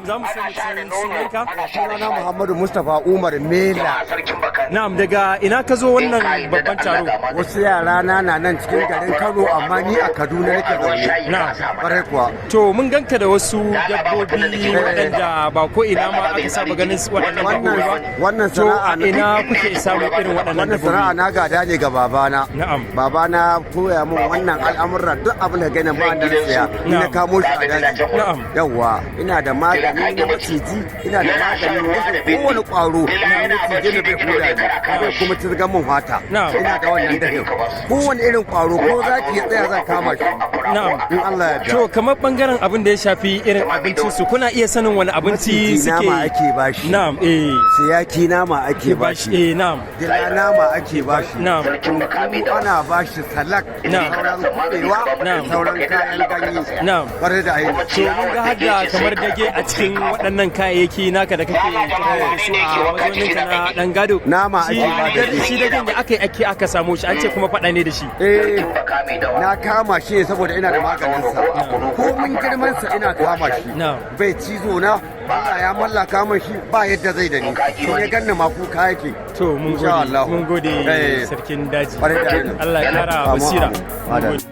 Za mu so mu san sunanka. Sunana Muhammadu Mustapha Umar Mela. Na'am, daga ina ka zo wannan babban taro? Wasu yara na na nan cikin garin Kano, amma ni a Kaduna nake zaune. Na'am. Kwarai kuwa. To, mun ganka da wasu dabbobi waɗanda ba ko ina ma aka saba ganin su waɗannan dabbobi ba. Wannan To, sana'a a ina kuke samun irin waɗannan wannan sana'a dabbobi? Na gada ne ga babana. Na'am. Babana koya min wannan al'amuran, duk abin da ganin ba da siya. Ni na Na'am. kamo shi a daji. Na'am. Yawwa, ina da magani na maciji, ina da magani na kashe kowane ƙwaro. Ina maciji ne bai huda ni, bai kuma cizgan min fata. Na'am. Ina da wannan dahin. Kowane irin ƙwaro ko zaki ya tsaya zan kama shi. Na'am. In Allah ya yarda. To, kamar bangaren abin da ya shafi irin abincin su, kuna iya sanin wani abinci Maciji suke? nama ake bashi. Na'am, eh. Siyaki nama ake bashi bashi. Eh, na'am. Dila nama ake bashi. Na'am. Kunkuru ana bashi salak. Na'am. Sauran kubewa. Na'am. Sauran kayan ganye. Na'am. Kwarai da ainihi. To, mun ga hadda kamar dage a cikin waɗannan kayayyaki naka da kake tafiya da su a mazauninka na ɗan gado. Nama ake ba dage. Shi dagen da aka yi ake aka samu shi, an ce kuma faɗa ne da shi. Eh, na kama shi ne saboda ina da maganinsa. Ko mun girmansa ina kama shi. Na'am. Bai cizo na, Allah ya mallaka min shi, ba yadda zai da ni. To, ya ganni ma kuka yake. To, mun Insha gode, Allah. mun gode, Eh. sarkin daji. Kwarai da ainihi. Allah ya kara Amin, basira. amin. Mun gode.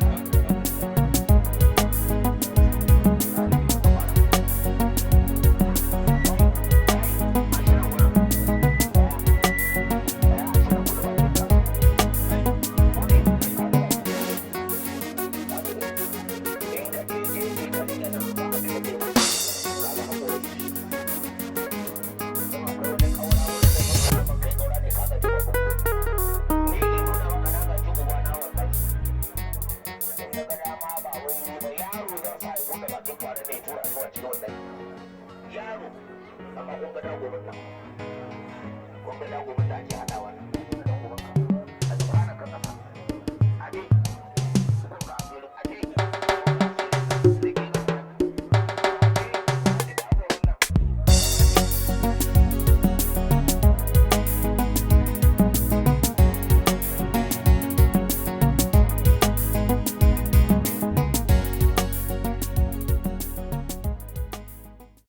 Yaro, amma kun ga dagoban nan, kun ga dagoban da ake hadawa.